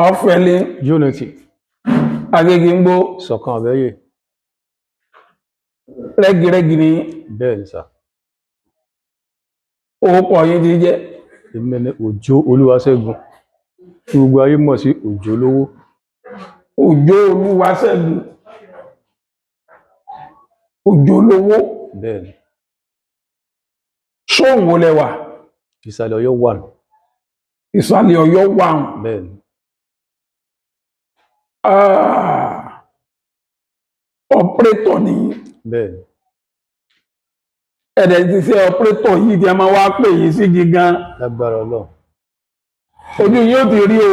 Ọ̀fẹ́lẹ́ Unity. Agége-ń-gbó. Ṣọ̀kan Àbẹ́yè. Rẹ́girẹ́gi ni. Bẹ́ẹ̀ ni sà. Orúkọ yín ti jẹ́? Èmi ni Òjó Olúwaṣẹ́gun, tí gbogbo ayé mọ̀ sí Òjó Olówó. Òjó Olúwaṣẹ́gun, Òjó Olówó. Bẹ́ẹ̀ ni. Sóhun wo lẹwà? Ìsàlẹ̀ Ọ̀yọ́ wà. Ìsàlẹ̀ Ọ̀yọ́ wà. Bẹ́ẹ̀ ni. Operator ni? Bẹ́ẹ̀ ni. Ẹ̀dẹ̀ ti ṣe operator yìí tí a máa wá pè yín sí gígan. Lágbára Ọlọ́run. Ojú yín ó ti rí o.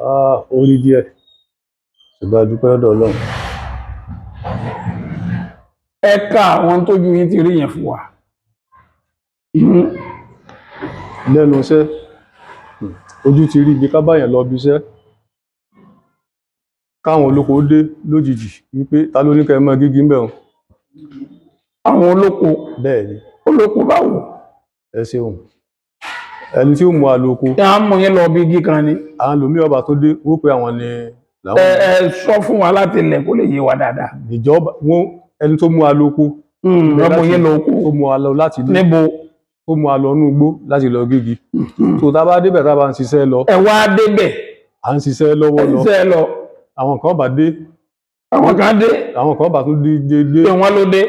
Ah, ó rí díẹ̀, ṣùgbọ́n a dúpẹ́ lọ́dọ̀ Ọlọ́run. Ẹ ka àwọn tójú yín ti rí yẹn fún wa. Lẹ́nu iṣẹ́, ojú ti rí ibi ká báyàn lọ bí iṣẹ́, káwọn olóko dé lójijì wípé ta ló ní kẹ́ ẹ mọ́ gígí ń bẹ̀ wọn. Àwọn olóko? Bẹ́ẹ̀ ni. Olóko báwo? Ẹ ṣeun. Ẹni tí ó mú àlòkù. Tí a ń mú yín lọ bí igi kan ni? Àwọn lòmí ọba tó dé, wó pé àwọn ni làwọn. Ẹ sọ fún wa láti ilẹ̀ kó lè yé wa dáadáa. Ìjọba wọn, ẹni tó mú àlòkù. Wọ́n mú yín lọ oko? Tó mú àlọ láti ilé. Níbo? Tó mú àlọ inú igbó láti lọ gígi. Tó tá bá débẹ̀, tá bá ń ṣiṣẹ́ lọ. Ẹ wá débẹ̀. À ń ṣiṣẹ́ lọ́wọ́ lọ. Ṣiṣẹ́ lọ. Àwọn kan bá dé. Àwọn kan dé. Àwọn kan bá tún dé dé dé. Pé wọ́n ló dé.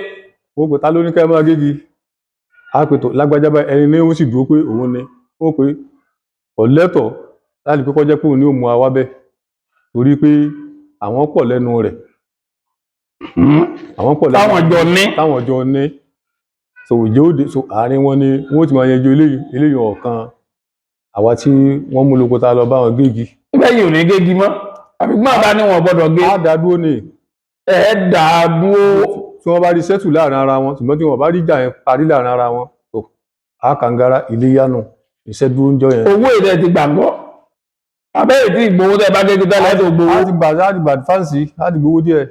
Wọ́n pè, ta ló ní kẹ́ máa gígi? Á pè tó lágbájá báyìí, ẹni ní ó sì dúró pé òun ni. Ó pé ọ̀lẹ́tọ̀ láti pé kọjá pé òun ni ó mú wa wá bẹ́ẹ̀, torí pé àwọn pọ̀ lẹ́nu rẹ̀. Àwọn pọ̀ lẹ́nu. Táwọn jọ ní. Táwọn jọ ní. So ìjẹ́ òde, so àárín wọn ni wọ́n ti máa yanjú eléyìí eléyìí. Ọ̀kan àwa tí wọ́n mú lóko tá a lọ bá wọn gégi. Ibẹ̀ yìí ò ní gégi mọ́, àbí gbọ́n bá ní wọn gbọ́dọ̀ gé? Á dá dúró ní. Ẹ dà á dúró. Tí wọ́n bá rí sẹ́tù láàrin ara wọn, ṣùgbọ́n tí wọ́n bá rí ìjà yẹn parí láàrin ara wọn tó, á kàngara ilé yánu, iṣẹ́ dúró ń jọ yẹn. Owó èdè ti gbàgbọ́ abẹ́rẹ́ tí ìgbowó tẹ́ bá gégi tẹ́lẹ̀ tó gbowó? Á ti gbà fáǹsì, á ti gbowó díẹ̀,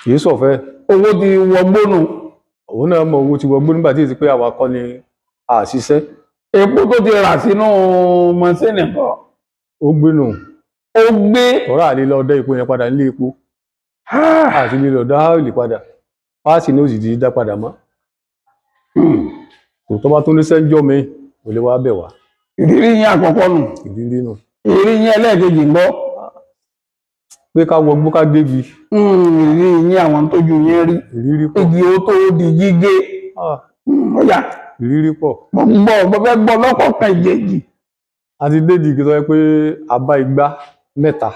kì í ṣọ̀fẹ́. Owó ti wọ gbónú. Òun náà mọ owó ti wọgbó nígbà tí èsì pé àwa kọ́ ni àṣìṣe. Epo tó ti rà sínú mọ́sínì kọ́? Ó gbénu. Ó gbé. Tọ́ra àlè lọ dá epo yẹn padà nílé epo, àti lè lọ dá òòlì padà, páàsì ní òsì ti dá padà mọ́. Tó bá tún ní sẹ́ńjọ́ mi ò lè wá bẹ̀ wá. Ìrírí yín àkọ́kọ́ nù. Ìrírí nù. Ìrírí yín ẹlẹ́ẹ̀kejì ń gbọ́. Pé ká wọgbó ká gégi. Ìrírí yín, àwọn tójú yín rí. Ìrírí pọ̀. Igi ó tó di gígé. Ah, Ó yá. Ìrírí pọ̀. Mo gbọ́, mo fẹ́ gbọ́ lọ́kọ̀ọ̀kan ìjèjì. A ti dédìí igi tó yẹ pé a bá igbá mẹ́ta.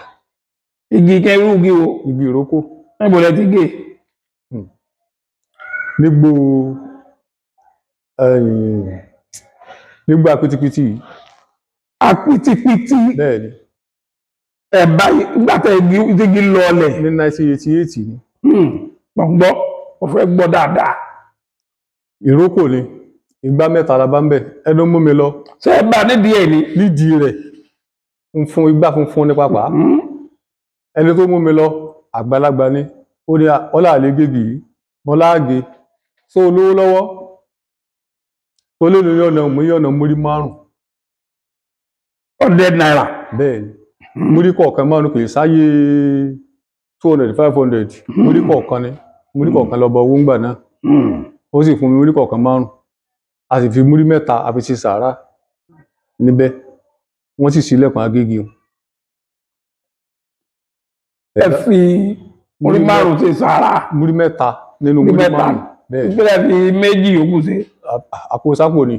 Igi kẹrù igi o? Igi ìrókò. Níbo lẹ ti gé? Nígbò ẹ̀yìn, nígbà pitipiti yìí. Apitipiti? Bẹ́ẹ̀ ni. Ẹ báyìí nígbà tẹ igi lọlẹ̀? Ní 1988 ni. Mo gbọ́, mo fẹ́ gbọ́ dáadáa. Ìrókò ni, igbá mẹ́ta la bá ń bẹ̀. Ẹnu mú mi lọ. Ṣé ẹ bá nídìí ẹ̀ ni? Nídìí rẹ̀ funfun, igbá funfun ní pápá. Ẹni tó mú mi lọ, àgbàlagbà ni. Ó ní ọlá àlè gègé yìí mọ́láàgé só olówó lọ́wọ́ tó lé ní ọ̀nà mú ọ̀nà múrí márùn. ₦100? Bẹ́ẹ̀ ni, múrí kọ̀ọ̀kan márùn, kì í sáyé 200, 500, múrí kọ̀ọ̀kan ni, múrí kọ̀ọ̀kan lọ bọ owó ńgbà náà. Ó sì fún mi múrí kọ̀ọ̀kan márùn, a sì fi múrí mẹ́ta a fi ṣe sàárà níbẹ̀, wọ́n sì ṣílẹ̀kùn agégi o. Ẹ fi múrí márùn ṣe sàárà? Múrí mẹ́ta nínú múrí múrí mẹ́ta. márùn, bẹ́ẹ̀. Ìpínlẹ̀ fi méjì yòókù ṣe? Àpò sápò ni,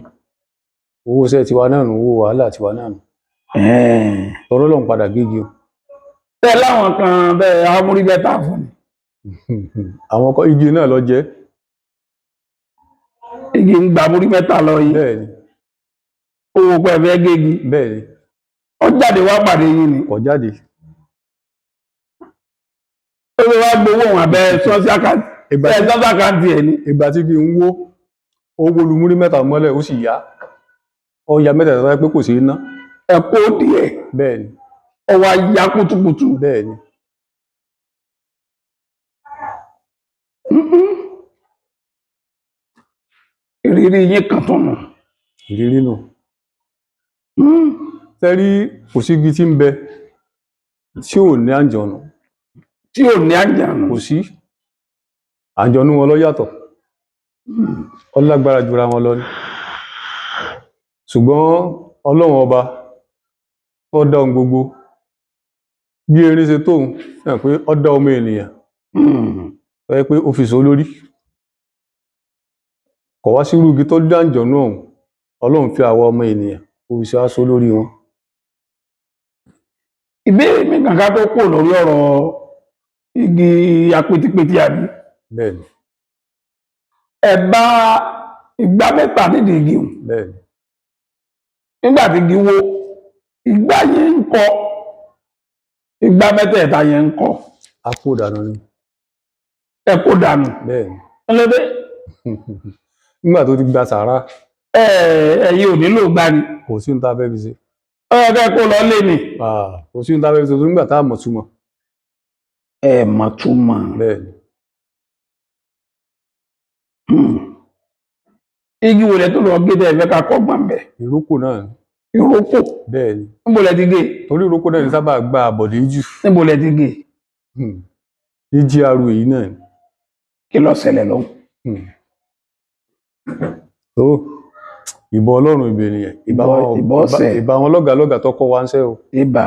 owó iṣẹ́ tiwa náà nù, owó wàhálà tiwa náà nù, tọrọ lọ́n padà gégi o. Tẹ láwọn kan bẹ́ẹ̀, àwọn múrí mẹ́ta fún ni? Àwọn ọkọ igi náà lọ jẹ. Igi ń gba múrí mẹ́ta lọ yìí? Bẹ́ẹ̀ ni. Owó pẹ̀ fẹ́ gégi? Bẹ́ẹ̀ ni. Ó jáde wá pàdé yín ni? Kò jáde. Ó lè wá gbowó òun abẹ sọ́sí àkáǹtì ẹ, sọ́sí àkáǹtì ẹ̀ ni? Ìgbà tí kì ń wó, ó wó lu múrí mẹ́ta mọ́lẹ̀, ó sì yá, ó ya mẹ́ta tó yẹ pé kò sí iná. Ẹ kó díẹ̀? Bẹ́ẹ̀ ni. Ó wá ya kùtùkùtù? Bẹ́ẹ̀ ni. Ìrírí yín kan tó nù. Ìrírí nù. Tẹ́rí kò sí igi tí ń bẹ tí ò ní àǹjọ̀nù. Tí ò ní àǹjànú. Kò sí. Àǹjọ̀nú wọn ló yàtọ̀, ó lágbára jura wọn lọ ni. Ṣùgbọ́n Ọlọ́run ọba tó dá ohun gbogbo, bí erin ṣe tóun hàn pé ó dá ọmọ ènìyàn, tó yẹ pé ó fi so lórí, kò wá sí irú igi tó dá àǹjọ̀nú ọ̀hún, Ọlọ́run fi àwa ọmọ ènìyàn ó fi ṣe wá so lórí wọn. Ìbéèrè mi kàn ká tó kò lórí ọ̀rọ̀ igi apetipeti àbí? Bẹ́ẹ̀ ni. Ẹ bá ìgbà mẹ́ta nídìí igi hùn. Bẹ́ẹ̀ ni. Nígbà tí igi wó, ìgbà yẹn ń kọ́, ìgbà mẹ́tẹ̀ẹ̀ta yẹn ń kọ́? A kó dànù ni. Ẹ kó dànù? Bẹ́ẹ̀ ni. Ńlọdẹ. Nígbà tó ti gba sàárà. Ẹ ẹ̀yin ò nílò gbani. Kò sí ní tá a fẹ́ fi ṣe. Ẹ kẹ́ kó lọ lé ni. Ah, kò sí ní tá a fẹ́ fi ṣe torí nígbà tá a mọ̀ túmọ̀. Ẹ mọ̀ túmọ̀. Bẹ́ẹ̀ ni. Igi wo lẹ tó lọ gé tẹ ẹ fẹ́ ká kọ́gbọ́n bẹ̀? Ìrókò náà ni. Ìrókò? Bẹ́ẹ̀ ni. Níbo lẹ ti gé? Torí ìrókò náà ní sábà gba àbọ̀dé jù. Níbo lẹ ti gé? Ní GRA yìí náà ni. Kí ló ṣẹlẹ̀ lọ́hùn? Tó ìbọn Ọlọ́run, ìbè nìyẹn, ìbá wọn. Ìbọn ọ̀sẹ̀. Ìbá wọn lọ́gàálọ́gàá tó kọ́ wa ń ṣẹ́ o. Ibà.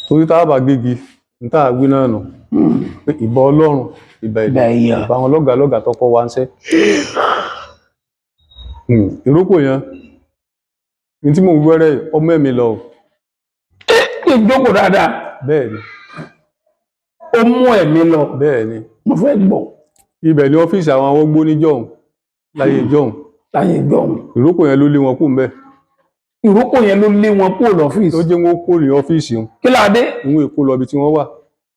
Torí tá a bá gégi ní tá a wí náà nù pé ìbọn Ọlọ́run, ìbà Ìbà ènìyàn, èèyàn. ìbá wọn lọ́gàálọ́gàá tó kọ́ wa ń ṣẹ́. Ìrókò yẹn ní tí mò ń wẹ́rẹ́ yìí, ọmọ ẹ̀mí lọ o. Kí n jókòó dáadáa. Bẹ́ẹ̀ ni. Ó mú ẹ̀mí lọ. Bẹ́ẹ̀ ni. Mo fẹ́ gbọ́. Ibẹ̀ ni ọ́fíìsì àwọn awọ́gbó ní jọ̀hún, láyé jọ̀hún. Láyé ìjọhún. Ìrókò yẹn ló lé wọn kú mbẹ́. Ìrókò yẹn ló lé wọn kúrò Ló lọ́fíìsì? jẹ́ wọn kó ní ọ́fíìsì wọn. Kí ló dé? Ìwọ̀n èkó lọ ibi tí wọ́n wà.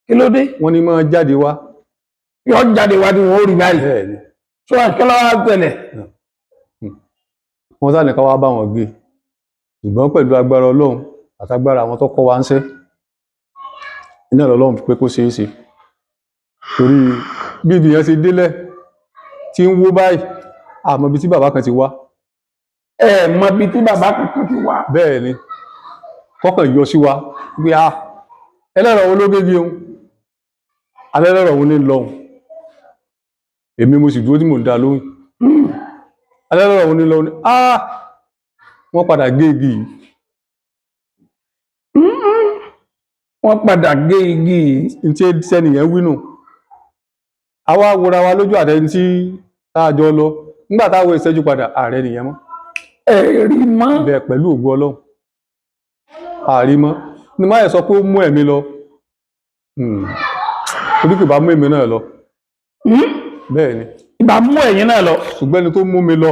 Kí ló dé? Wọ́n ní máa jáde wá. Yọ jáde wá tí wọn ó rí báyìí. Bẹ́ẹ̀ ni. Sọ kí ló wá tẹ́lẹ̀? Wọ́n sáà ní ká wá bá wọn gbé, ṣùgbọ́n pẹ̀lú agbára Ọlọ́run àtagbára àwọn tó kọ́ wa ń ṣẹ́ iná lọ́lọ́run pé kó ṣeé ṣe, torí bí ibi yẹn ṣe délẹ̀ tí ń wó báyìí, àmọ́ ibi tí bàbá kan ti wá. Ẹ mọ ibi tí bàbá kankan ti wá? Bẹ́ẹ̀ ni, kọ́kàn yọ sí wa pé a ẹlẹ́rọ̀ wo ló gégi ohun alẹ́lẹ́rọ̀ òun ní lọ́hùn, èmi mo sì dúró tí mò ń dá lóhùn. Alẹ́lẹ́rọ̀ òun ní lọ́hùn ni ah, wọ́n padà gé igi yìí. Wọ́n padà gé igi yìí. N tí sẹ́niyàn wínú, àwa wòra wa lójú àtẹni tí tá a jọ lọ nígbà táwọn ìṣẹ́jú padà, ààrẹ nìyẹn mọ́. Ẹ rí mọ́? Bẹ́ẹ̀, pẹ̀lú ògo Ọlọ́run, ààrí mọ́ ni máyẹ̀ sọ pé ó mú ẹ̀mí lọ. Torí kò bá mú èmi náà lọ. Bẹ́ẹ̀ ni. Ìbá mú ẹ̀yin náà lọ. Ṣùgbọ́n ẹni tó mú mi lọ,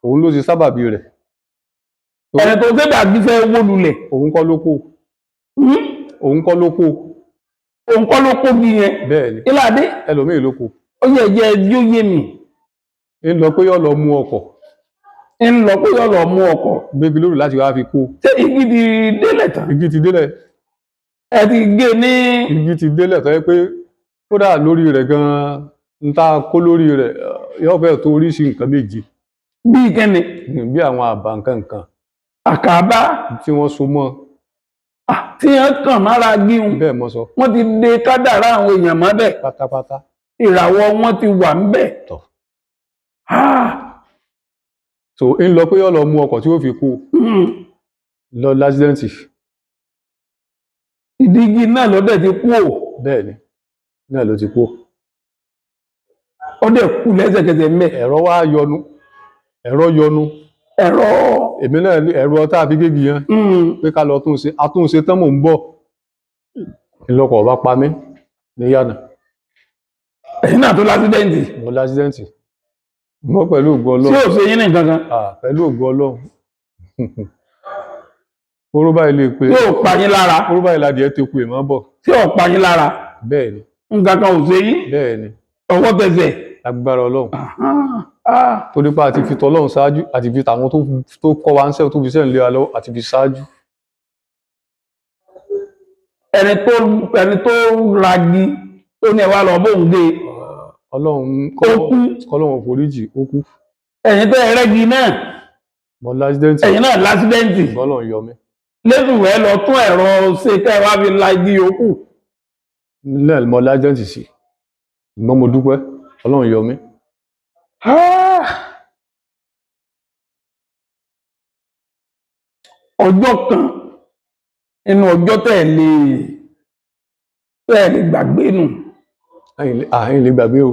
òun ló ṣe sábàbí rẹ̀. Ẹni tó fẹ́ dàbí fẹ́ wó lulẹ̀. Òun kọ́ ló kó. Òun kọ́ ló kó. Òun kọ́ ló kó bí yẹn? Bẹ́ẹ̀ ni. Kí ló dé? Ẹlòmíì ló kó. Ó yẹ jẹ́ yóò yé mi. Ń lọ pé yóò lọ mú ọkọ̀. Ń lọ pé yóò lọ mú ọkọ̀. Gbégi lóru láti wá fi kó. Ṣé igi ti délẹ̀ tán? Igi ti délẹ̀. Ẹ ti gé ní? Igi ti délẹ̀ tó yẹ pé kódà lórí rẹ̀ gan-an, ń tá a kó lórí rẹ̀ yóò fẹ́ tó oríṣi nǹkan méje. Bíi kíni? Bí àwọn àbá nǹkan nǹkan. Àkàbá. Tí wọ́n so mọ́. Ah, tí wọ́n kàn mára gíhun. Bẹ́ẹ̀ mọ́ sọ. Wọ́n ti de kádàrá àwọn èèyàn mọ́bẹ̀. Pátápátá. Ìràwọ̀ wọn ti wà ńbẹ̀. Tọ̀. Ah, So ń lọ pé yóò lọ mú ọkọ̀ tí ó fi kó lọ lásìdẹ́ǹtì. Ìdígi náà ló dẹ̀ ti kú ò? Bẹ́ẹ̀ ni, náà ló ti kú. Ó dẹ̀ kú lẹ́sẹ̀kẹsẹ̀ ńbẹ̀? Ẹ̀rọ wá yọnu, ẹ̀rọ yọnu. Ẹ̀rọ? Èmi náà ní ẹ̀rọ tá a fi gégi yẹn pé ká lọ tún ṣe, àtúnṣe tán, mò ń bọ̀, ìlọkọ̀ ọba pa mí ní yànà. Ẹ̀yin náà tó lásìdẹ́ǹtì? Mo lásìdẹ́ǹtì mọ́, pẹ̀lú ògo Tí Ọlọ́run. ò ṣe yín ní nǹkan kan? Ah, pẹ̀lú ògo Ọlọ́run, oró báyìí lè pé. Tí ò pa yín lára? Oró báyìí ládìẹ tó kú èèmọ́ bọ̀. Tí ò pa yín lára? Bẹ́ẹ̀ ni. Nǹkan kan ò ṣe yín? Bẹ́ẹ̀ ni. Ọwọ́ tẹsẹ̀? Agbára Ọlọ́run. Ah, Torí pé àti fi tọlọ́run ṣáájú, àti fi tàwọn tó kọ́ wa ń sẹ́, tó fi sẹ́ ń lé wa lọ́wọ́, àti fi ṣáájú. Ẹni tó ragi tó ní ẹ wá lọ bóun gé. Ọlọ́run. Ó kú. Kọ́lọ́run foríjì, ó kú. Ẹ̀yin tẹ́ ẹ rẹ́gi náà. Mo l'accident. Ẹ̀yin náà l'accident? Bọ́lọ̀ ń yọ mí. Lẹ́sùwẹ̀ lọ tún ẹ̀rọ ṣe kẹ́ ẹ wá fi la igi yòókù. Náà mo l'accident sí, ṣùgbọ́n mo dúpẹ́, Ọlọ́run yọ mí. Ah! Ọjọ́ kan nínú ọjọ́ tẹ́ ẹ̀ lè gbàgbé nù. Àyìn lè gbàgbé o,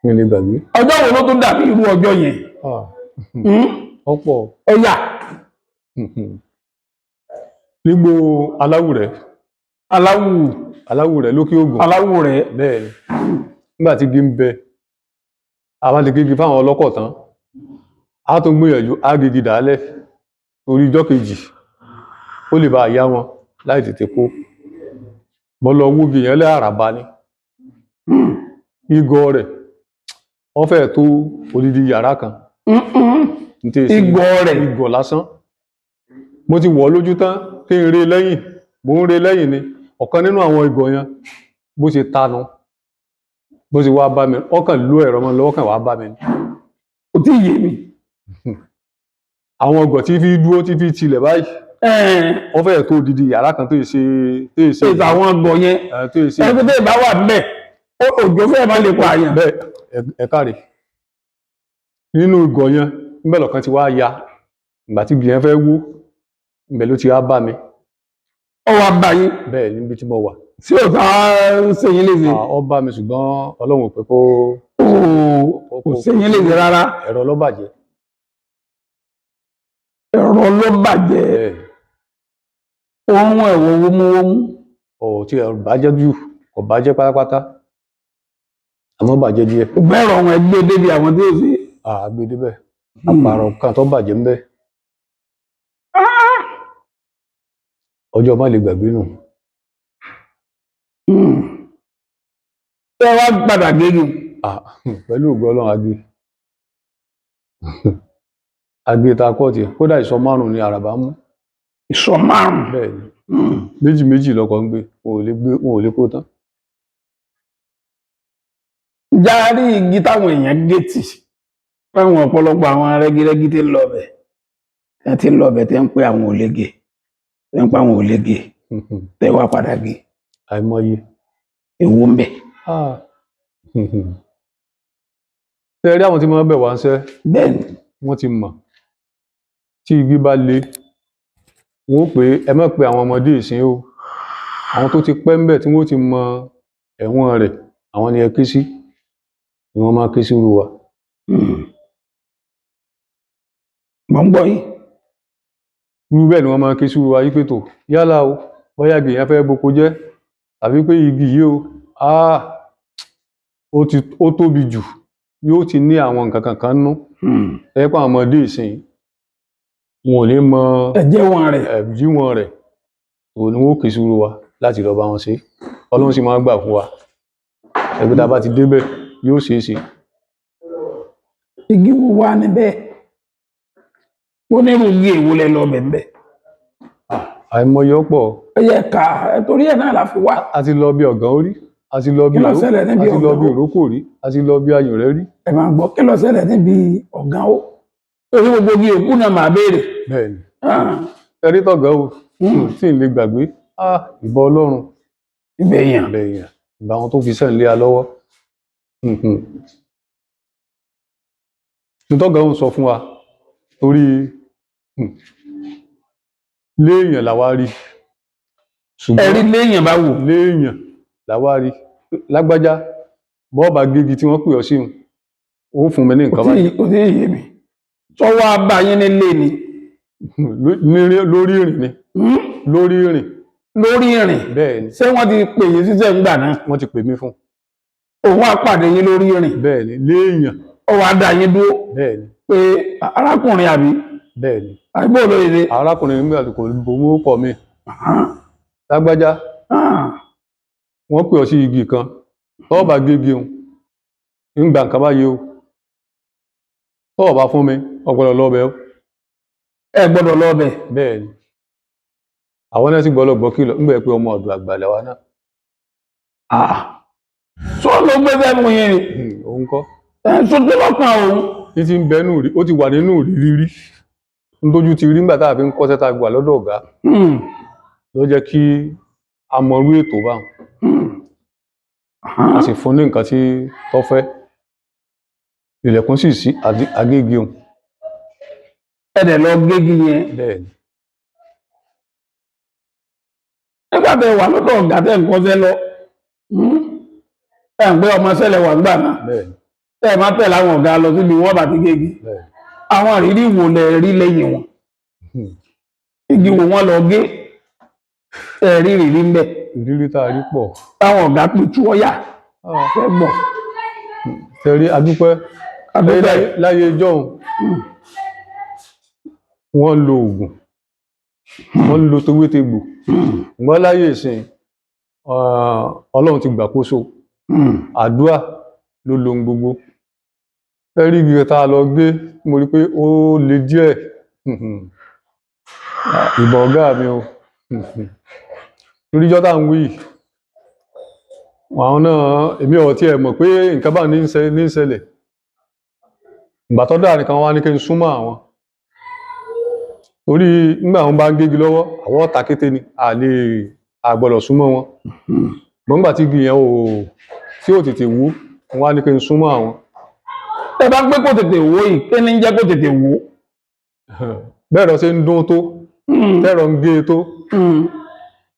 àyìn lè gbàgbé. Ọjọ́ wo ló tún dàbí irú ọjọ́ yẹn? Ah, Hmm? ọ̀pọ̀. Ọ̀yà. Nígbò Aláwùrẹ́. Aláwù. Aláwùrẹ́ lókè Ògùn. Aláwù rẹ̀. Bẹ́ẹ̀ ni, nígbà tí igi ń bẹ, àwọn ti gígi fáwọn ọlọ́kọ̀ tán, a tún gbìyànjú á gígi dàálẹ̀ torí ijọ́ kejì ó lè bá a yá wọn láì tètè kó. Mo lọ wúgi yẹn lẹ́ àràbá ni. Igọ̀ rẹ̀ wọ́n fẹ́ tó odidi yàrá kan. Ní tí èsì. Igọ̀ rẹ̀. Igọ̀ lásán. Mo ti wọ̀ ọ́ lójú tán kí n re lẹ́yìn, mo ń re lẹ́yìn ni ọ̀kan nínú àwọn igọ̀ yẹn bó ṣe tanu, bó ṣe wá bá mi, ọkàn ló ẹ̀rọ mọ́ lọ́wọ́ kàn wá bá mi ni. Kò tí ì yé mi. Àwọn ọgọ̀ tí fi dúró, tí fi tilẹ̀ báyìí, wọ́n fẹ́ẹ̀ tó odidi yàrá kan tó ṣe tó ṣe Ṣe àwọn ọgbọ̀n yẹn? Tó ṣe. Ẹni tó bá wà níbẹ̀, òjò fẹ́ẹ̀ má lè pa àyàn. Bẹ́ẹ̀, ẹ káre. Nínú igọ̀ yẹn níbẹ̀ lọ̀kan ti wá ya ìgbà tí igi yẹn fẹ́ wó, ibẹ̀ ló ti wá bá mi. Ó wá bá yín? Bẹ́ẹ̀, níbi tí mo wà. Sí ò tá ṣe yín léṣe? Ah, ó bá mi, ṣùgbọ́n Ọlọ́run ò pé kó Kò ṣe yín léṣe rárá. Ẹ̀rọ ló bàjẹ́. Ẹ̀rọ ló bàjẹ́? Bẹ́ẹ̀. Ohun ẹ̀wọ̀ wómúwómú. Ò tí ẹ̀rọ bàjẹ́ jù, kò bàjẹ́ pátápátá, àmọ́ bàjẹ́ díẹ̀. Bẹ́ẹ̀rọ wọn gbé débi àwọn tí ó ṣe. Àgbè débẹ̀, àpàrọ̀ kan tó bàjẹ́ ńbẹ̀. Ọjọ́ má lè gbàgbé nù. Ṣé wàá padà gégi? Ah, pẹ̀lú ògo Ọlọ́run, agé agé ta kọ́ọ̀tì, kódà ìsọ márùn-ún ni àràbá mú. Ìsọ márùn? Bẹ́ẹ̀ ni, méjì méjì lọkọ̀ ń gbé, wọn ò lè gbé, wọn ò lè kó tán. Járí igi táwọn èèyàn gé tì fáwọn ọ̀pọ̀lọpọ̀ àwọn rẹ́gírẹ́gí tí ń lọ bẹ̀, tí ń lọ bẹ̀, tí ń pè àwọn òlégè, tí ń pa àwọn òlégè, tẹ́ wá padà gé? Àìmọye. Ewu ń bẹ? Ah. Ṣé ẹ rí àwọn tí wọ́n bẹ̀ wá ń ṣẹ́? Bẹ́ẹ̀ ni. Wọ́n ti mọ̀ tí igi bá le, wọ́n ó pé ẹ má pe àwọn ọmọdé ìsìn o, àwọn tó ti pẹ́ ńbẹ̀ tí wọ́n ti mọ ẹ̀wọ̀n rẹ̀, àwọn ni ẹ ké sí, ni wọ́n máa ké sí irú wa. Mọ̀ ń gbọ́ yín. Irú bẹ́ẹ̀ ni wọ́n máa ké sí irú wa yí pé tó yálà o, bóyá igi yẹn fẹ́ boko jẹ́ tàbí pé igi yìí o, ah, ó tóbi jù, yóò ti ní àwọn nǹkan kankan nú ẹ pé àwọn ọmọdé ìsìn wọn ò ní mọ ẹ̀jẹ̀ wọn rẹ̀. Ẹ̀jíwọ̀n rẹ̀ òun ni wọ́n ó ké sí irú wa láti lọ bá wọn ṣe. Ọlọ́run sì máa ń gbà fún wa, ẹgbẹ́ tá a bá ti débẹ̀ yóò ṣeé ṣe. Igi wo wá níbẹ̀? Ó ní irú igi èwo lẹ lọ bẹ̀ ń bẹ̀? Àìmọye ọ̀pọ̀. Ẹ yẹ ká ẹ, torí ẹ̀ náà la fi wá. A ti lọ bí ọ̀gán orí, a ti lọ bí Kí ló ṣẹlẹ̀ níbi a ti lọ Ọ̀gán bí ó? òrókò rí, a ti lọ bí ayùnrẹ́ rí. Ẹ máa gbọ́, kí ló ṣẹlẹ̀ níbi ọ̀gán ó? Torí gbogbo igi òkú náà máa béèrè. Bẹ́ẹ̀ ni. Ah, Ẹrí tọ̀gán o tí n lè gbàgbé, ah, ìbọn Ọlọ́run. Ibẹ̀ yẹn. Bẹ́ẹ̀ yẹn, ìbá wọn tó fi sẹ́ǹ lé a lọ́wọ́. Nítọ́gàn ń sọ fún wa torí léèyàn làwa rí, ṣùgbọ́n Ẹ̀rí léèyàn bá wò. Léèyàn làwa rí. Lágbájá, bọ́ọ̀bà gégi tí wọ́n pè ọ́ sí un, ó fún mi ní Kò nǹkan tí báyìí. Kò tí ì yé mi, tọ́wọ́ abá yín nílé ni? Lórí ìrìn ni. Hmm? Lórí ìrìn. Lórí ìrìn? Bẹ́ẹ̀ ni. Ṣé wọ́n ti pè yín síṣẹ́ ńgbà náà? Wọ́n ti pè mí fún. Òun á pàdé yín lórí ìrìn? Bẹ́ẹ̀ ni, léèyàn. Ó wá dá yín dúró? Bẹ́ẹ̀ ni. Pé arákùnrin àbí? Bẹ́ẹ̀ ni. Àbí bó ló ṣe? Arákùnrin nígbà tó kò bomú kọ mi, lágbájá, wọ́n pè ọ́ sí igi kan, tọ́ọ̀ bá gégi òun ń gba nǹkan báyìí o, tọ́ọ̀ bá fún mi, ọ̀gbọ́dọ̀ lọ́bẹ̀ o. Ẹ gbọ́dọ̀ lọ bẹ̀. Bẹ́ẹ̀ ni, àwọn náà sì gbọ́dọ̀ gbọ́ kìlọ̀ ńgbà pé ọmọ ọ̀dọ̀ àgbà làwa náà. Sọ ló gbé fẹ́ mú yín ni? Òun kọ́. Ẹ sọ tó lọ́kàn òun. Ní ti ń bẹnu rí, ó ti wà nínú rírí nítójú ti rí nígbà tá a fi ń kọ́ṣẹ́ tá a gbà lọ́dọ̀ ọ̀gá ló jẹ́ kí a mọrú ètò báwọn. A sì fún ní nǹkan tí tó fẹ́, ilẹ̀kùn sì sí agége òun. Ẹ dẹ̀ lọ gégi yẹn? Bẹ́ẹ̀ ni. Nígbà tẹ́ wà lọ́dọ̀ ọ̀gá tẹ́ ń kọ́ṣẹ́ lọ, ẹ ń pé ọmọ sẹ́lẹ̀ wà ńgbà náà. Bẹ́ẹ̀ ni. Tẹ́ ẹ má tẹ̀lé àwọn ọ̀gá lọ síbi wọ́n bá ti gégi. Bẹ́ẹ̀ ni. Àwọn ìrírí wo lẹ rí lẹ́yìn wọn? Igi wo wọ́n lọ gé? Ẹ rí ìrírí ń bẹ? Ìrírí tá a rí pọ̀. Táwọn ọ̀gá pitú ọ̀yà fẹ́ gbọ́. Tẹ̀rí adúpẹ́. Adúpẹ́. Láyé jọ́hun wọ́n lo oògùn, wọ́n lo tewétegbò, ṣùgbọ́n láyé ìsìn, Ọlọ́run ti gbàkóso. Àdúrà ló lo ohun gbogbo. Ẹ rí igi tá a lọ gbé, mo rí pé ó le díẹ̀. Ìbọn ọ̀gá mi o, toríjọ́ tá à ń wí yìí, àwọn náà, èmi ò tiẹ̀ mọ̀ pé nǹkan bá ní í ṣẹlẹ̀. Ìgbà tó dáa nìkan wá ní kí n súnmọ́ àwọn, torí nígbà wọn bá ń gégi lọ́wọ́, àwọn ọ̀tá kété ni a lè a gbọ́dọ̀ súnmọ́ wọn. Mọ̀ nígbà tí igi yẹn ò tí ò tètè wú, wọn wá ní kí n súnmọ́ àwọn. Ẹ bá ń pé kò tètè wó yìí, kí ni ń jẹ́ kò tètè wó? Bẹ́ẹ̀ lọ ṣe ń dún tó tẹ́rọ ń gé e tó.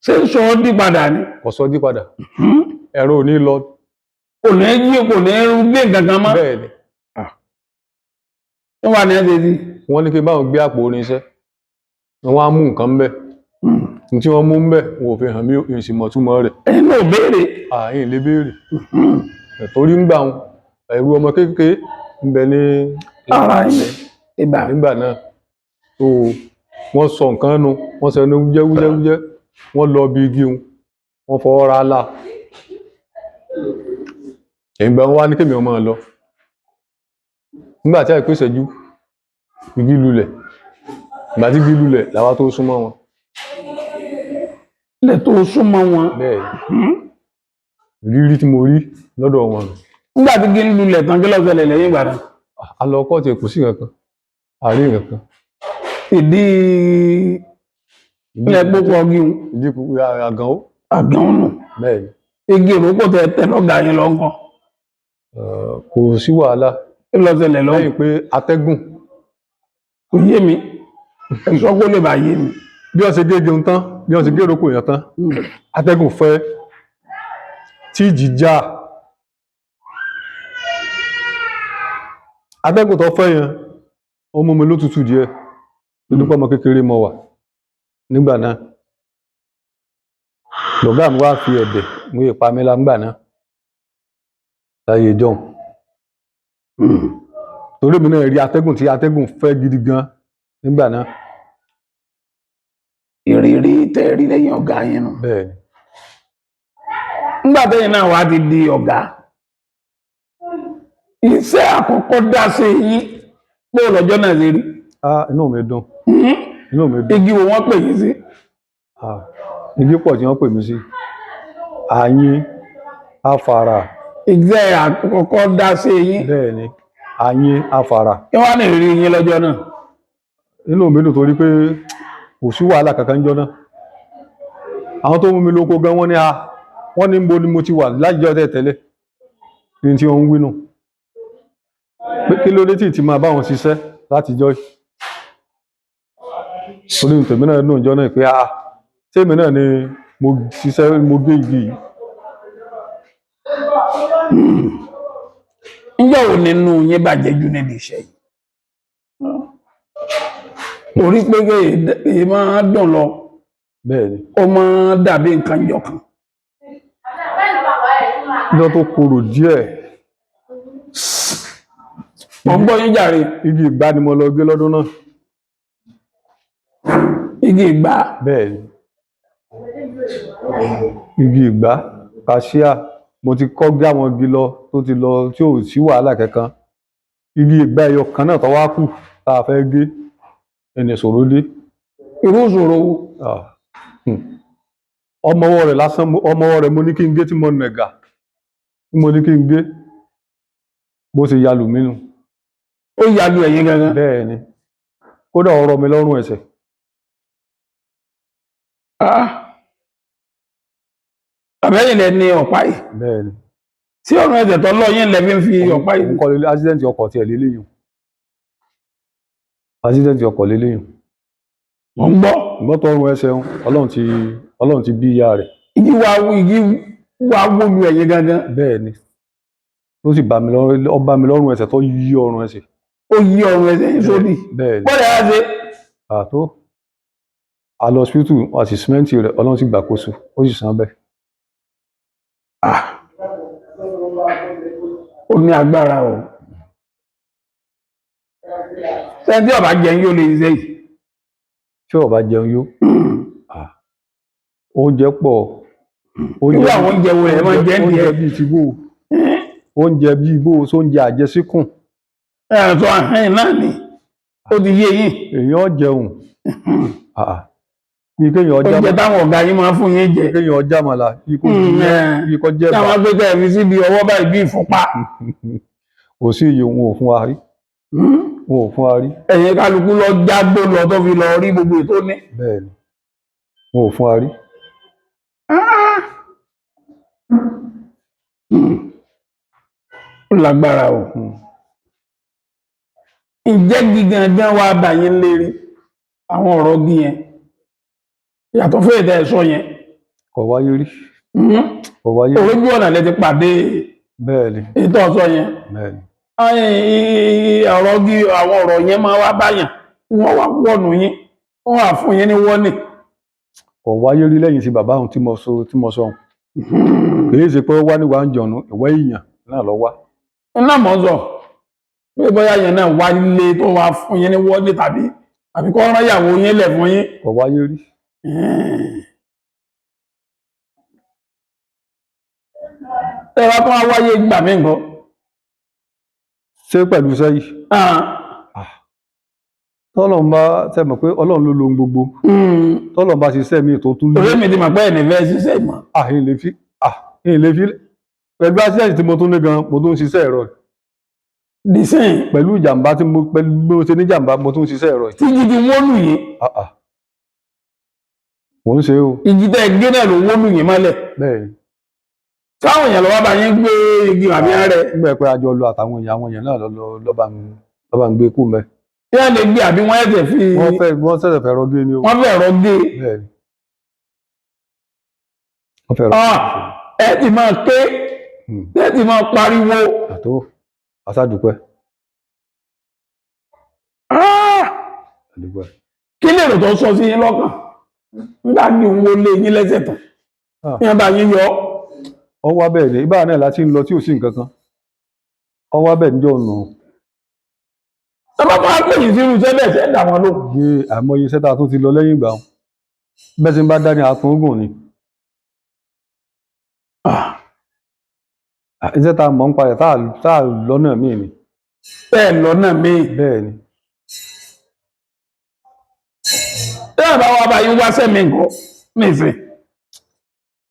Ṣé ń sọ ọ́ dí padà ni? Kò sọ dí padà, ẹ̀rọ ò ní lọ. Kò ní yí, kò ní gbé nǹkan kan mọ́. Bẹ́ẹ̀ ni. Wọ́n wà ní ẹ̀ tètè. Wọ́n ní kí n bá wọn gbé àpò irinṣẹ́, wọ́n á mú nǹkan ńbẹ̀. Ní tí wọ́n mú ńbẹ̀, wọn ò fi hàn mí, ìsìmọ̀túmọ̀ rẹ̀. Ẹ̀yin náà béèrè? Ààyè lè béèrè, torí ń gbà wọn ẹ̀rù ọmọ kékeré ń bẹ ní ara yín ibà. Nígbà náà tó wọ́n sọ nǹkan nu, wọ́n sọ ẹnu wújẹ́wújẹ́wújẹ́, wọ́n lọ bí igi wọn, wọ́n fọwọ́ ra la ìgbà wọn wá ní kémi ọmọ lọ. Nígbà tí àìpé ìṣẹ́jú, igi lulẹ̀. Ìgbà tí igi lulẹ̀ làwa tó súnmọ́ wọn. Ilẹ̀ tó súnmọ́ wọn. Bẹ́ẹ̀ ni, ìrírí tí mo rí lọ́dọ̀ wọn nù. Nígbà tí igi lulẹ̀ tán, kí ló ṣẹlẹ̀ lẹ́yìn ìgbà náà? A lọ kọ́ọ̀tù, kò sí nǹkan kan, àárín nǹkan kan. Ìdí ilẹ̀ pópó ọgí wọn. Ìdí àgàn ó. Àgàn nù. Bẹ́ẹ̀ ni. Igi ìrókò tẹ tẹ lọ́gàá yín lọ ńkọ́? Kò sí wàhálà. Kí ló ṣẹlẹ̀ lọ́hùn? Lẹ́yìn pé atẹ́gùn. Kò yé mi, ẹ sọ kó lè bá yé mi. Bí wọ́n ṣe gé igi tán, bí wọ́n ṣe gé ìrókò yẹn tán, atẹ́gùn fẹ́ tí ìjì já. Atẹ́gùn tó fẹ́ yẹn, ó mú mi lótùtù díẹ̀ nínú pé ọmọ kékeré mo wà nígbà náà. Lọ̀gá mi wá fi ẹ̀bẹ̀ mú ipa mi lá nígbà náà láyé jọ̀hún, torí mi náà rí atẹ́gùn tí atẹ́gùn fẹ́ gidi gan nígbà náà. Ìrírí tẹ rí lẹ́yìn ọ̀gá yẹn nù. Bẹ́ẹ̀ ni. Nígbà tẹ́yìn náà wá ti di ọ̀gá, iṣẹ́ àkọ́kọ́ dá sí yín pé lọ́jọ́ náà ṣe rí? Ah, inú mi dùn, inú mi dùn. Igi wo wọ́n pè yín sí? Ah, igi pọ̀ tí wọ́n pè mí sí, àyín, afàrà. Iṣẹ́ àkọ́kọ́ dá sí yín. Bẹ́ẹ̀ ni, àyín, afàrà. Kí wọ́n á ní ìrírí yín lọ́jọ́ náà? Inú mi dùn torí pé kò sí wàhálà kankan jọ náà. Àwọn tó mú mi lóko gan, wọ́n ní a wọ́n ní bo ni mo ti wà lájọ́ tẹ̀ tẹ́lẹ̀ ní tí wọ́n ń wí nù, pé kí ló dé tí ti máa bá wọn ṣiṣẹ́ látijọ́ yìí. Torí tèmi náà dùn jọ náà pé a tèmi náà ni mo ṣiṣẹ́, mo gé igi yìí. Ǹjẹ́ ò nínú yín bàjẹ́ jù nídìí iṣẹ́ yìí? Torí pé èyí máa dùn lọ. Bẹ́ẹ̀ ni. Ó máa dàbí nǹkan jọ kan. Lọ tó korò díẹ̀. Mo ń gbọ́ yín jàre. Igi ìgbá ni mo lọ gé lọ́dún náà. Igi ìgbá? Bẹ́ẹ̀ ni, igi ìgbá kàṣíà. Mo ti kọ́ gé àwọn igi lọ tó ti lọ tí ò sí wàhálà kankan. Igi ìgbá ẹyọ kan náà tó wá kù tá a fẹ́ gé, ẹni ìṣòro dé. Irú ìṣòro wo? Ah, Ọmọwọ́ rẹ̀ lásán, ọmọwọ́ rẹ̀ mo ní kí n gé, tí mo nàgà tí mo ní kí n gé, bó ṣe ya lù mí nu. Ó ya lu ẹ̀yin gangan. Bẹ́ẹ̀ ni, kódà ó rọ mi lọ́rùn ẹsẹ̀. Ah. Àbẹ́yìn lẹ ní ọ̀pá yìí. Bẹ́ẹ̀ ni. Sí ọ̀run ẹsẹ̀ tó lọ yín lẹ fi ń fi ọ̀pá yìí. Òun kọ́ lélẹ̀, accident ọkọ̀ tiẹ̀ lélẹ́yìn, accident ọkọ̀ lélẹ́yìn. Mò ń gbọ́. Ìgbọ́tọ̀ ọrùn ẹsẹ̀ ń, Ọlọ́run ti bí ìyá rẹ̀. Igi wá wó lu ẹ̀yin gangan. Bẹ́ẹ̀ ni, ó sì bá mi lọ́rùn, ó bá mi lọ́rùn ẹsẹ̀ tó yí ọrùn ẹsẹ̀. Ó yí ọrùn ẹsẹ̀ yín sódì. Bẹ́ẹ̀ ni. Bọ́ọ̀lù ẹ̀ ṣe. Àtó a lọ hospital àti sìmẹ́ǹtì rẹ̀, Ọlọ́run sì gbàkóso, ó sì san bẹ́ẹ̀. Ah. Ó ní agbára o. Sẹ́ńtì ọ̀bá jẹun yóò lè ṣe yìí. Tí ó bá jẹun yó, ah, oúnjẹ pọ̀. Irú àwọn oúnjẹ wo lẹ máa ń jẹ ń Oúnjẹ díẹ̀? bíi ti bó, oúnjẹ bíi bó, sóúnjẹ àjẹsíkùn. Ẹ̀ sọ àhẹ́yìn náà ni. Ó ti yé yín. Èèyàn jẹun. Ah, ah. Bí kéèyàn ọjà, Oúnjẹ táwọn ọ̀gá yín máa ń fún yín jẹ. kéèyàn ọjà màlà, bí kò jẹ, bí kò jẹ Táwọn bá. agbẹ́gbẹ́ mi síbi ọwọ́ báyìí bí ìfúnpá. Kò sí iye, wọn ò fún wa rí, wọn ò fún wa rí. Ẹ̀yin kálukú lọ jágbó lọ tó fi lọ rí gbogbo ètò ní. Bẹ́ẹ̀ ni, wọn ò fún wa rí. Ó lágbára o. Ǹjẹ́ gígangan wá bá yín lérí àwọn ọ̀rọ̀ gí yẹn? Yàtọ̀ fún èdè ẹ̀sọ́ yẹn. Kò wáyé rí, kò wáyé rí. Orójú ọ̀nà lẹ ti pàdé Bẹ́ẹ̀ ni. ètò ọ̀sọ́ yẹn. Bẹ́ẹ̀ ni. Ọ̀rọ̀ gí, àwọn ọ̀rọ̀ yẹn máa wá báyàn. Wọ́n wá wọ̀nù yín. Wọ́n wá fún yín ní wọ́nì. Kò wáyé rí lẹ́yìn tí bàbá òun tí mo sọ, tí mo sọ òun. Kì í ṣe pé ó wá níwà ń jọ̀nù, ìwé ìyàn náà lọ wá. Iná mọ̀ ń sọ pé bóyá yẹn náà wá lé tó wá fún yín ní wọ́nì tàbí kó rán ìyàwó yín lẹ̀ fún yín. Kò wáyé rí. Ẹ wá tó wá wáyé gbà mí nǹkan. Ṣé pẹ̀lú iṣẹ́ yìí, tọ́lọ̀ ń bá tẹ́ mọ̀ pé Ọlọ́run ló lohun gbogbo, tọ́lọ̀ ń bá ṣiṣẹ́ mi tó tún lé. Orí mi ti mọ̀ pé ẹ̀nì fẹ́ ṣiṣẹ́ ìmọ̀. Ah, ìyìn lè fi, ah, ìyìn lè fi pẹ̀lú accident tí mo tún ní gan, mo tún ń ṣiṣẹ́ ẹ̀rọ yìí. Dìsín. Pẹ̀lú ìjàmbá tí mo, pẹ̀lú bí mo ṣe ní jàmbá, mo tún ń ṣiṣẹ́ ẹ̀rọ yìí. Tí igi ti wó lù yín. Ah, ah. Mò ń ṣe o. Igi tẹ́ ẹ gé náà ló wó lù yín mọ́lẹ̀. Bẹ́ẹ̀ ni. Táwọn èèyàn lọ́wọ́ bá yín gbé igi àbí rẹ̀. Nígbà pé àjọ lọ àtàwọn èèyàn, àwọn èèyàn náà lọ lọ bá ń gbé kú mẹ́. Tí wọ́n lè gbé àbí wọ́n ẹ̀sẹ̀ fi. Wọ́n ṣẹ̀ṣẹ̀ fẹ́ rọgé ni o. Wọ́n fẹ́ rọ gé. Bẹ́ẹ̀ ni, wọ́n fẹ́ rọgé. Ah, ẹ ti máa ké, ẹ ti máa pariwo. Àtó aṣáàdúpẹ́. Ah! Àdúpẹ́. Kí lè rò tó sọ sí yín lọ́kàn nígbà tí òun wọlé yín lẹ́sẹ̀ tán? Ah. Ní wọ́n bá yín yọ. Ọ wá bẹ́ẹ̀ ni, ibà náà láti ń lọ tí ò sí nǹkan kan, ọ wá bẹ́ẹ̀ níjọ́ nù. Tọ́lá máa pè yín sí irú iṣẹ́ bẹ́ẹ̀, ṣe ń dà wọ́n lóhùn? Yé, àìmọye iṣẹ́ tá a tún ti lọ lẹ́yìn ìgbà wọn bẹ́ẹ̀ tí ń bá dání àtúngùn ni. Ah, Iṣẹ́ tá a mọ̀ ń parẹ̀ tá a lọ́nà míì ni. Bẹ́ẹ̀ lọ́nà míì. Bẹ́ẹ̀ ni. Tẹ́lẹ̀ bá wá bá yín wáṣẹ́ mi nǹkan nísìn.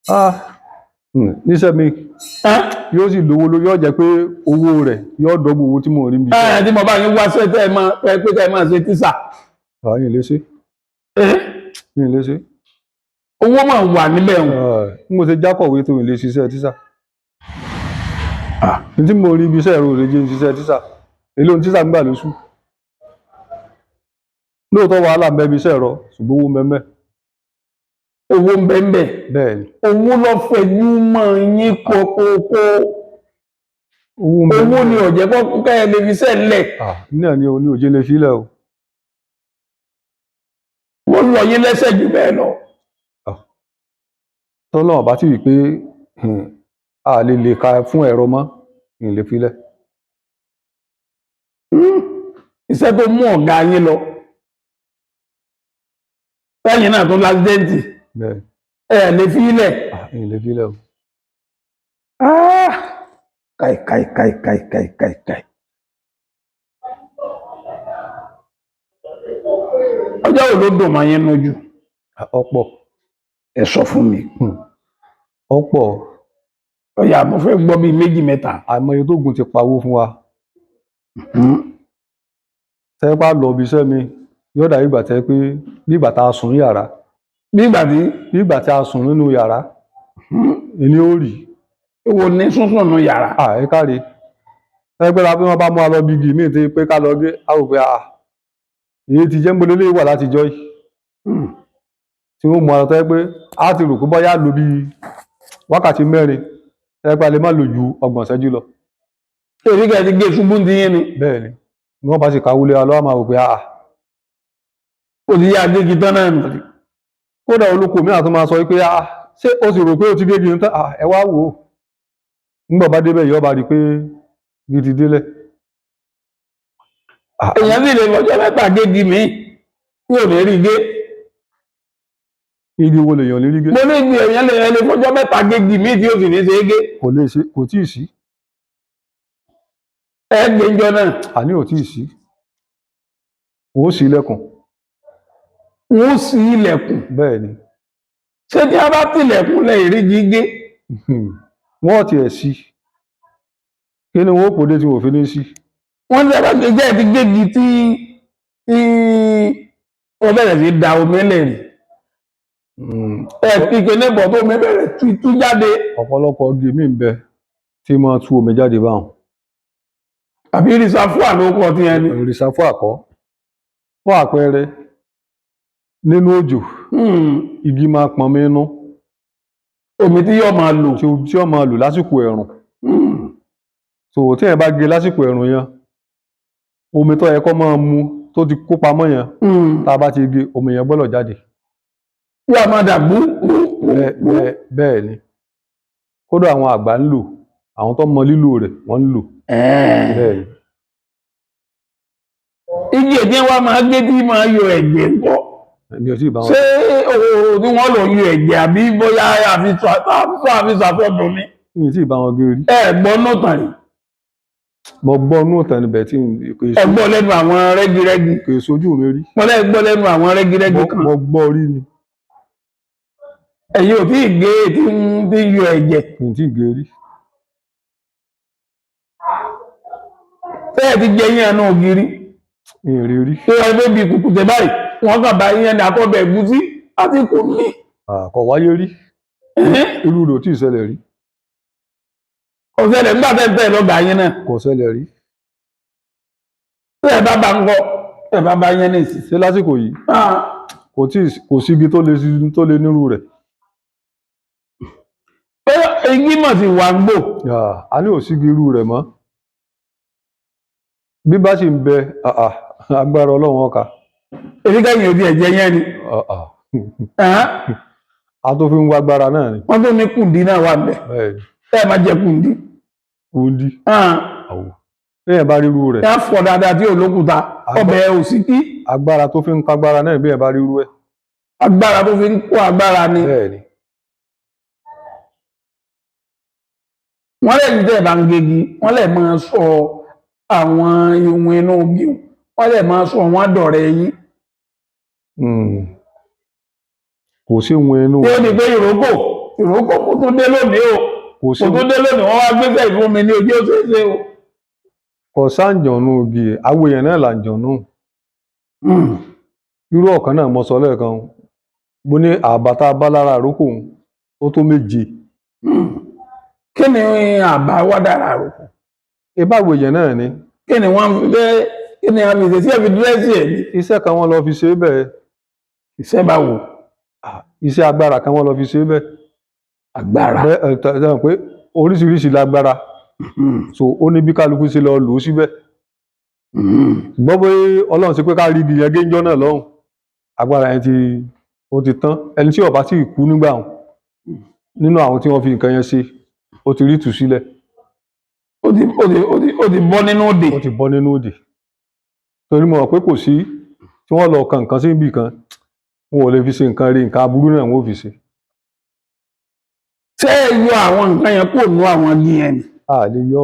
Ah, níṣẹ́ mi yóò sì lówó lórí, yóò jẹ́ pé owó rẹ̀ yóò dọ́gbọ̀ owó tí mò ń rí bí. Ẹ tí mo bá yín wáṣẹ́ tẹ́ ẹ máa tẹ́ pé tẹ́ ẹ máa ṣe tíṣà. Àwọn yìí lè ṣe, yìí lè ṣe. Owó máa wà níbẹ̀ hùn. Bí mo ṣe jákọ̀wé tó lè ṣiṣẹ́ tíṣà. Ní tí mo rí ibi iṣẹ́ ẹ̀rọ òrèjé ń ṣiṣẹ́ tíṣà, èló ní tíṣà ń gbà lóṣù? Lóòótọ́ wàhálà ń bẹ ibi iṣẹ́ ẹ̀rọ, ṣùgbọ́n owó ń bẹ ń bẹ. Owó ń bẹ ń bẹ. Bẹ́ẹ̀ ni. Owó lọ fẹjú mọ́ yín kókókó. Owó ń bẹ. Owó ni ọ̀jẹ̀ kọ́ kẹ́ ẹ lè fi sẹ́lẹ̀. Ah, náà ni o ní òjé lè filẹ̀ o. Wọ́n lọ yín lẹ́sẹ̀ jù bẹ́ẹ̀ lọ. Tọ́lọ́run bá ti rí i pé a lè lè ka fún ẹ̀rọ mọ́, ní lè filẹ̀. Iṣẹ́ tó mú ọ̀gá yín lọ. Lẹ́yìn náà tó lásìdẹ́ǹtì Bẹ́ẹ̀. ẹ lè fi ilẹ̀. Ah, ní lè filẹ̀ o. Ah! Kai kai kai kai kai kai kai. Ọjọ́ wo ló dùn máa yín lójú? Ah, ọ̀pọ̀. Ẹ sọ fún mi. Ọ̀pọ̀. Ọ̀yà mo fẹ́ gbọ́ bíi méjì mẹ́ta. Àìmọye tó gùn ti pawó fún wa. Tẹ́ bá lọ ibi iṣẹ́ mi, yóò dàbí ìgbà tẹ́ pé bí ìgbà tá a sùn ní yàrá. Nígbà tí Bí ìgbà tí a sùn nínú yàrá ni ó rí. Wo ní sísùn nù yàrá? À, ẹ káre. Tẹ́ pé bí wọ́n bá mú wa lọ bí igi míì tí pé ká lọ gé, a rò pé à, èyí ti jẹ́ ń bolé wà látijọ́ yìí tí wọ́n mú wa lọ, tẹ́ pé a ti rò pé bóyá lò bí wákàtí 4, tẹ́ pé a lè má lò ju 30 ìṣẹ́jú lọ. Èyí kẹ́ ti gé ṣubú ti yín ni? Bẹ́ẹ̀ ni. Bí wọ́n bá sì káwúlé wa lọ́wọ́, máa wò pé à. Ó ti yá agégi tán náà nù. Kódà olóko mi àtún máa sọ wípé ah, ṣé o sì rò pé o ti gégi tán? Ah, ẹ wá wò ó. Nígbà bá débẹ̀, yóò bá rí i pé igi ti délẹ̀. Ah, Èèyàn sì lè fọjọ́ 3 gégi míì tí ò ní rí gé. Igi wo lèèyàn lè rí gé? Mo ní ibi èèyàn lè fọjọ́ 3 gégi míì tí ó sì ní ṣe é gé. Kò lè ṣe, kò tíì sí. Ẹ gbé njọ náà. Àní ò tíì sí. Wọ́n ó ṣí ilẹ̀kùn. Wọ́n ṣí ilẹ̀kùn? Bẹ́ẹ̀ ni. Ṣé tí a bá tilẹ̀kùn lẹ ìrígi gé? Wọ́n tiẹ̀ sí. Kí ni wọ́n ó pòdé tí wọ́n fi ní sí? Wọ́n ní ẹgbẹ́ gbé jẹ́ ti gégi tí wọ́n bẹ̀rẹ̀ sí da omi lẹ̀ rí, ẹ fi kéde bọ̀ tó omi bẹ̀rẹ̀ tú jáde? Ọ̀pọ̀lọpọ̀ igi mi ń bẹ tí máa tú omi jáde báwọn. Àbí rìsàfùà ló kọ ti yẹn ni? Rìsàfù àkọ́. Fún àpẹẹrẹ, nínú òjò, igi máa pọn mi inú. Omi tí yóò máa lò. Tí ó máa lò lásìkò ẹ̀rùn. So tí èèyàn bá gé lásìkò ẹ̀rùn yẹn, omi tó yẹ kó máa mu tó ti kó pamọ́ yẹn, tá a bá ti gé, omi yẹn gbọ́dọ̀ jáde. Yóò máa dà gbú. Bẹ́ẹ̀ bẹ́ẹ̀ bẹ́ẹ̀ ni. Kódà àwọn àgbà ń lò, àwọn tó mọ lílò rẹ̀ wọ́n ń lò. Bẹ́ẹ̀ ni. Igi èdè wa máa gé tí máa yọ ẹ̀jẹ̀ ńkọ́? Èmi ò tí ì bá wọn. Ṣé òòrùn tí wọ́n lò yọ ẹ̀jẹ̀ àbí bóyá àfi ṣàfọ̀dùn ni? Mi ò tí ì bá wọn gé rí. Ẹ gbọ́ nọ́tàn rí? Mo gbọ́ inú ìtàn níbẹ̀ tí kò Ẹ gbọ́ lẹ́nu àwọn rẹ́gírẹ́gí? kò sojú mi rí. Mo lẹ́ gbọ́ lẹ́nu àwọn rẹ́gírẹ́gí kan. Mo gbọ́ rí ni. Ẹ̀yin ò tí ì gé tí ń yọ ẹ̀jẹ̀? Mi ò tí ì gé rí. Tẹ́ ẹ ti jẹ yín ẹnu ògiri? Mi ò rí rí. Ṣé ẹ fẹ́ bí kùkùté báyìí wọ́n kàn bá yín ẹni àkọ́bẹ̀ ẹ̀gúsí àti kò ní. Kò wáyé rí. Irú rẹ̀ ò tí ì ṣẹlẹ̀ rí. Kò ṣẹlẹ̀ nígbà tẹ́ tẹ́ lọ́gàá yín náà? Kò ṣẹlẹ̀ rí. Tẹ́ ẹ bá bá ń kọ́ tẹ́ ẹ bá bá yín ní ìsìn. Ṣé lásìkò yìí? Kò tí kò sígi tó lè nírú rẹ̀. Pé igi mọ̀ sí wà ń gbò. A ní ò sígi irú rẹ̀ mọ́. Bí bá sì ń bẹ, agbára Ọlọ́run ọkà. Èyí kẹ́yìn òdi ẹ̀jẹ̀ yẹn ni. A tó fi ń wá agbára náà ni. Wọ́n tún ní kùndí náà wà bẹ̀. Ẹ máa jẹ kùndí. Kùndí. Àwò. Bí ẹ̀ bá ríru rẹ̀. Ẹ á fọ̀ dáadáa tí olókùúta ọbẹ̀ òsíkí. Agbára tó fi ń kágbára náà bí ẹ̀ bá ríru ẹ̀. Agbára tó fi ń kó agbára ni. Bẹ́ẹ̀ni. Wọ́n lè ní tẹ́ ẹ̀ bá ń gegi, wọ́n lè máa sọ àwọn ihun inú igi, wọ́n lè máa sọ wọ́n dọ̀rẹ́ yín. Kò sí ohun inú. Tí ó ní pé ìrókò ìrókò kò tún dé lónìí o. Kò sí. Kò tún dé lónìí, wọ́n wá gbégbé ìfún mi ní ojú òṣèṣe o. Kò sáǹjọ̀nù igi, àwọn èèyàn náà làǹjọ̀nù. Irú ọ̀kan náà mo sọ lẹ́ẹ̀kan, mo ní àbàtà bálára àrókò ó tó 7. Kí ni àbá wá dára àrókò? Ìbáwo èèyàn náà ni. Kí ni wọ́n fi fẹ́, kí ni a fi ṣe sí ẹ̀fi dírẹ́sì ẹ̀ ní? Iṣẹ́ kan wọ́n lọ fi ṣe é bẹ́ẹ̀. Iṣẹ́ báwo? Iṣẹ́ agbára kan wọ́n lọ fi ṣe é bẹ́ẹ̀. Agbára. Bẹ́ẹ̀ ẹ pé oríṣiríṣi lágbára. So ó ní bí kálukú ṣe lọ lò ó síbẹ̀. Ṣùgbọ́n pé Ọlọ́run ṣe pé ká rí igi yẹn géńjọ́ náà lọ́hùn. Agbára yẹn ó ti tán. Ẹni tí ó bá sì kú nígbà wọn nínú àwọn tí wọ́n fi nǹkan yẹn ṣe, ó ti rí ìtúsílẹ̀. Ó ti bọ́ nínú òdè. Ó ti bọ́ nínú òdè. Torí mo rò pé kò sí tí wọ́n lọ kan nǹkan sí ibì kan, wọn ò lè fi ṣe nǹkan rí, nǹkan aburú náà wọn ò fi ṣe. Ṣé ẹ yọ àwọn nǹkan yẹn kúrò nínú àwọn igi yẹn ni? A lè yọ,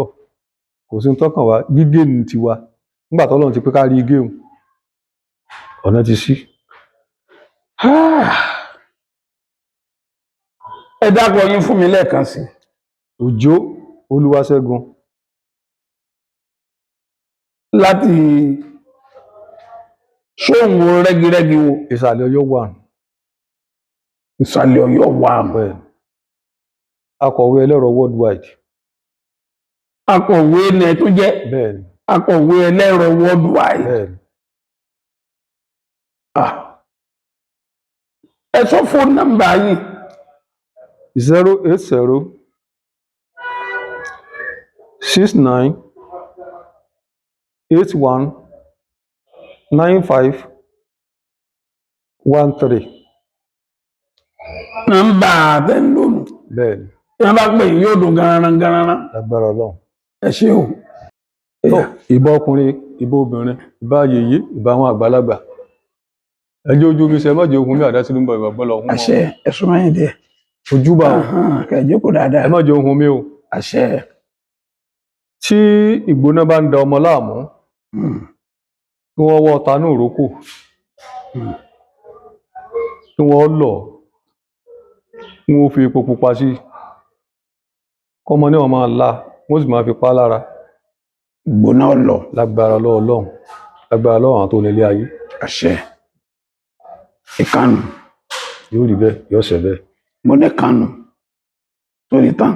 kò sí tọkàn wá, gígé ní tiwa. Nígbà tó Ọlọ́run ti pé ká rí igé òun, ọ̀nà ti ṣí. Ẹ dákọ̀ yín fún mi lẹ́ẹ̀kan sí. Òjó Olúwaṣẹ́gun. Láti Sóhun wo rẹ́gírẹ́gí wo? Ìsàlẹ̀ Ọ̀yọ́ one. Ìsàlẹ̀ Ọ̀yọ́ wà. Bẹ́ẹ̀ ni, akọ̀wé ẹlẹ́rọ worldwide. Akọ̀wé ni ẹ tó jẹ́? Bẹ́ẹ̀ ni. Akọ̀wé ẹlẹ́rọ worldwide? Bẹ́ẹ̀ ni. Ah. Ẹ sọ fóònù nọ́mbà yìí. 08069819513. Nọ́mbà tẹ́ ń lónìí? Bẹ́ẹ̀ ni. Tí wọ́n bá pè yín, yóò dùn garanran garanran. Lágbára Ọlọ́run. Ẹ ṣé o. Tó, ìbà ọkùnrin, ìbà obìnrin, ìbà yèyé, ìbà àwọn àgbàlagbà. Ẹjẹ ojú mi sẹ, má jẹ ohun mi àdá sínú bọ ìwà gbọlọ ohun mọ. Àṣẹ. Ẹ súnmọ́ yín díẹ̀. Ojúbà o. Kẹ́ ẹ jókòó dáadáa. Ẹ má jẹ ohun mi o. Àṣẹ. Tí ìgbóná bá ń da ọmọ láàmú, kí wọ́n wọ́ ọta ní òrókò, kí wọ́n lọ̀, kí wọ́n fi epo pupa sí, kọ́mọ ní wọ́n máa la, wọ́n sì máa fi pa á lára. Gbóná lọ. Lágbára lọ́wọ́ Ọlọ́run, lágbára lọ́wọ́ àwọn tó nílé ayé. Àṣẹ. Ìkànnì. Yóò rí bẹ́ẹ̀, yóò ṣẹ bẹ́ẹ̀. Mo ní kànnù torí tán.